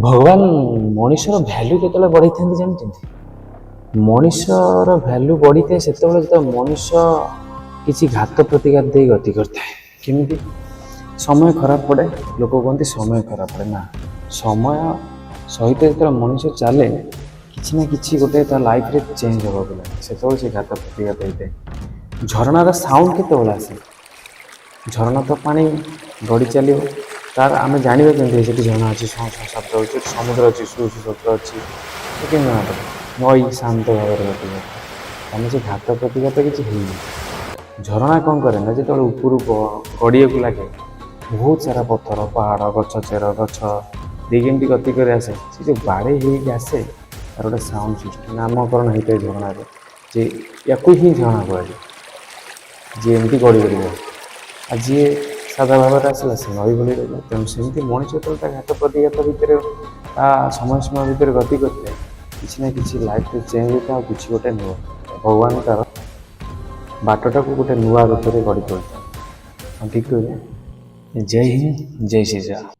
ଭଗବାନ ମଣିଷର ଭ୍ୟାଲ୍ୟୁ କେତେବେଳେ ବଢ଼େଇଥାନ୍ତି ଜାଣିଛନ୍ତି? ମଣିଷର ଭ୍ୟାଲ୍ୟୁ ବଢ଼ିଥାଏ ସେତେବେଳେ, ଯେତେବେଳେ ମଣିଷ କିଛି ଘାତ ପ୍ରତିଘାତ ଦେଇ ଗତି କରିଥାଏ। କେମିତି? ସମୟ ଖରାପ ପଡ଼େ। ଲୋକ କୁହନ୍ତି ସମୟ ଖରାପ ପଡ଼େ। ନା, ସମୟ ସହିତ ଯେତେବେଳେ ମଣିଷ ଚାଲେ, କିଛି ନା କିଛି ଗୋଟେ ତା ଲାଇଫରେ ଚେଞ୍ଜ ହେବାକୁ ଲାଗେ। ସେତେବେଳେ ସେ ଘାତ ପ୍ରତିଘାତ ହେଇଥାଏ। ଝରଣାର ସାଉଣ୍ଡ କେତେବେଳେ ଆସେ? ଝରଣା ତ ପାଣି ଗଡ଼ି ଚାଲିବ, ତାର ଆମେ ଜାଣିବା କେମିତି ସେଠି ଝରଣା ଅଛି? ସଁ ସଁ ଶବ୍ଦ ହେଉଛି। ଏଠି ସମୁଦ୍ର ଅଛି, ସୁ ସୁ ଶବ୍ଦ ଅଛି। ତ କେମିତି ଜଣାପଡ଼େ? ନଈ ଶାନ୍ତ ଭାବରେ ଗତି କରିଥାଏ। ଆମେ ସେ ଘାତ ପ୍ରତିଘାତ କିଛି ହେଇନି। ଝରଣା କ'ଣ କରେ ନା, ଯେତେବେଳେ ଉପରୁ ଗଡ଼ିବାକୁ ଲାଗେ, ବହୁତ ସାରା ପଥର, ପାହାଡ଼, ଗଛ, ଚେର, ଗଛ ଦେଇକି ଏମିତି ଗତି କରି ଆସେ। ସେ ଯେଉଁ ବାଡ଼େଇ ହେଇକି ଆସେ, ତାର ଗୋଟେ ସାଉଣ୍ଡ ସୃଷ୍ଟି, ନାମକରଣ ହେଇଥାଏ ଝରଣାରେ ଯେ ୟାକୁ ହିଁ ଝରଣା କୁହାଯାଏ, ଯିଏ ଏମିତି ଗଡ଼ି ଗଡ଼ି ଯାଏ। ଆଉ ଯିଏ ସାଧା ଭାବରେ ଆସିଲା, ସେ ନଈ ଭଳି ରହିଲା। ତେଣୁ ସେମିତି ମଣିଷ ଯେତେବେଳେ ତା ଘାତ ପ୍ରତିଘାତ ଭିତରେ, ତା ସମୟ ସୀମା ଭିତରେ ଗତି କରିଥାଏ, କିଛି ନା କିଛି ଲାଇଫରେ ଚେଞ୍ଜ ହେଇଥାଏ ଆଉ କିଛି ଗୋଟେ ନୂଆ ଭଗବାନ ତାର ବାଟଟାକୁ ଗୋଟେ ନୂଆ ରୂପରେ ଗଢ଼ି ତୋଳିଥାଏ। ହଁ, ଠିକ୍ କହିଲେ। ଜୟ ହିନ୍ଦ, ଜୟ ଶ୍ରୀରାମ।